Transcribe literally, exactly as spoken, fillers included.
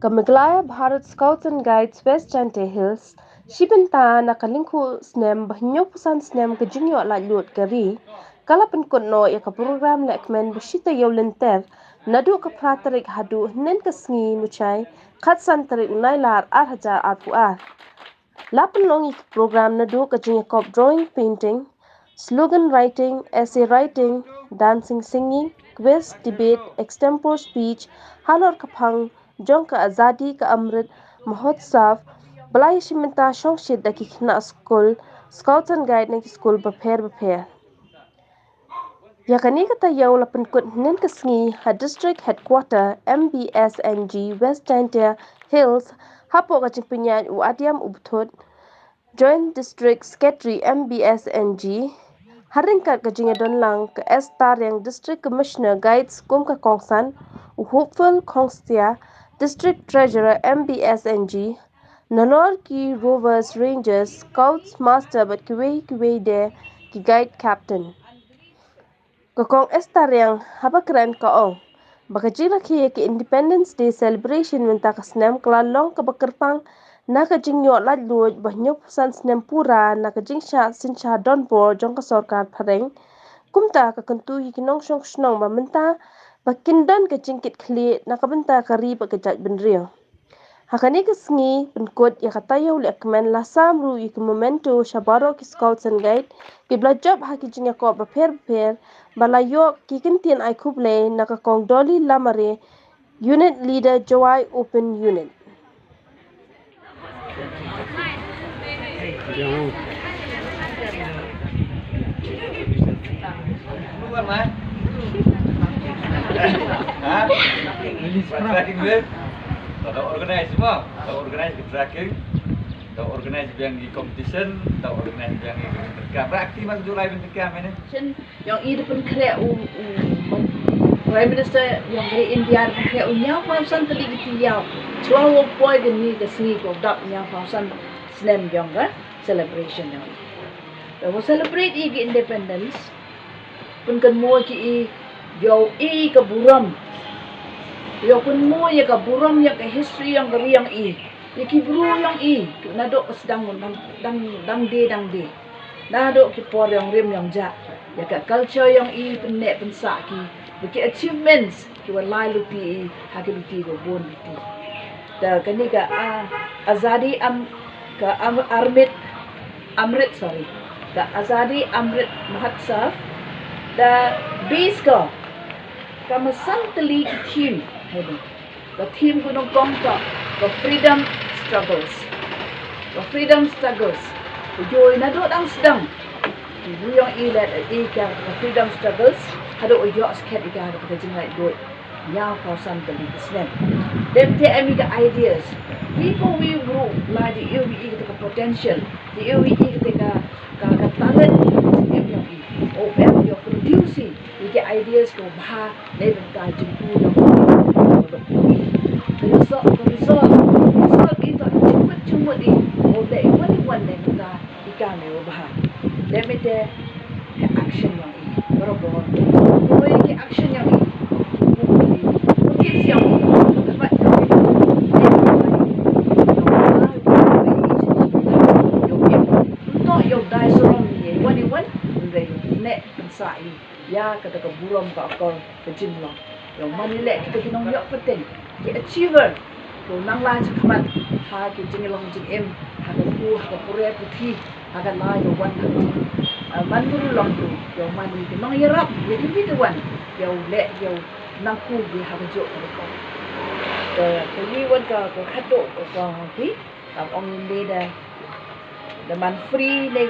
Ka Meghalaya Bharat Scouts and Guides West Jaintia Hills, shi bynta na ka lyngkhuh snem ba hynñiewphew san snem ka jingïoh laitluid ka ri, ka la pynkut noh ïa ka program lehkmen ba shi taïew lynter, naduh ka phra tarik haduh hynnin ka sngi Muchai, khatsan tarik u Nailar ar hajar arphew ar. La pynlong ïa ki program naduh ka jingïakop drawing, painting, slogan writing, essay writing, dancing, singing, quiz, debate, extempore speech, halor ka phang jong ka Azadi ka Amrit Mahotsav, ba la ïashim bynta shongshit da ki khynnah skul Scouts and Guide na ki skul bapher bapher. Ïa kane ka taïew la pynkut hynnin ka sngi ha District Headquarter M B S N G West Jaintia Hills, hapoh ka jingpynïaid u Adiam u Bthut, Joint District Secretary M B S N G, ha ryngkat ka jingïadon lang ka Esther Riang, District Commissioner Guides kum ka kongsan, u Hopeful Khongstia, District Treasurer M B S N G, nalor ki Rovers, Rangers, Scouts Master bad kiwei kiwei de ki Guide Captain. Ka Kong Esther Riang haba kren ka ong ba ka jingrakhe ïa ka Independence Day Celebration mynta ka snem ka la long kaba kyrpang na ka jingïoh laitluid ba hynñiewphew san snem pura na ka jingshah synshar donbor jong ka sorkar phareng. Kumta ka kyntu ïa ki nongshong shnong ba mynta ba kin don ka jingkitkhlieh na ka bynta ka ri bad ka jaitbynriew. Ha kane ka sngi pynkut ïa ka taïew lehkmen la sam ruh ïa ki memento sha baroh ki Scouts and Guide kiba la jop ha ki jingïakop bapher bapher, ba la ïoh ki kyntien ai khublei na ka Kong Dolly Lamare, Unit Leader, Jowai Open Unit. Ha? Tracking wave? Tau organize mo? Tau organize ki tracking. Tau organize biang ki competition. Tau organize biang ki competition. Rakti mas July bin tekan mene. Shin yong i da pynkhreh u, u, Prime Minister yong ka ri India da pynkhreh u hynñiewphew san tylli ki tyiaw. Chwa wow poi kani ka sngi ko dap hynñiewphew san snem yong ka celebration yong i. Da wow celebrate i ki independence. Pynkynmaw ki i, yow i ka burom. Yow kynmaw ïa ka burom ïa ka history yong ka ri yong i. Ïa ki bru yong i, naduh ka sdang dang, dang, dang de, dang de. Naduh ki por yong rim yong jah. Ïa ka culture yong i pynneh pynsah ki. Ïa ki achievements. Ki wan lai luti i, ha ki luti ko bun luti. Da kani ka, ah, Azadi Am-, ka Am-, Armit, Amrit, sorry. Ka Azadi Amrit Mahotsav, da base ko, ka masan tylli ki theme, hei ba. Ka theme ko nyngkong ko, ka freedom struggles. Ka freedom struggles. Ko joi naduh dang sdang. Ki bru yong i leh i ka, ka freedom struggles, haduh u ïoh skhem i ka, haduh ka jinglaitluid. Hynñiewphew san tylli ki snem. Dep te em i ka ideas. Wi ko wi bru, la dei ïoh wi i kata ka potential. Dei ïoh wi i kata ka, ka, ka talent, ka jingim yong i. O em ïoh produce i, i ka ideas ko bha, na bynta jingpynlong. Ka result, ka result, result i to jingmut, jingmut i. O leh i wan i wan na bynta i kam i bha. Leh mynta ka action yong i. Barabor. Kawei ki action yong i. Kawei ki action yong i. Ka bat yong i. Ym noh ïoh dei sarong i. Wan i wan. Hynrei ïoh neh pynsah i. Ïa kata ka burom ka akor ka jinglong. Ïoh man i leh kita ki nongïoh pateng. Ki achiever. Ko nang la shakhmat ha ki jinglong jingim, ha ka pule, ha ka pule puthi, ha ka la ïoh wan ha ka jing, ah, man bru long bru, ïoh man ki nongïarap, ïa kiwei kiwei, ïoh leh, ïoh nang ku ïa ha ka jok ka ko. Ka, ka ïoh wan ka, ka khato, ka, ka, ki, kam ong ïa da, da man free ne.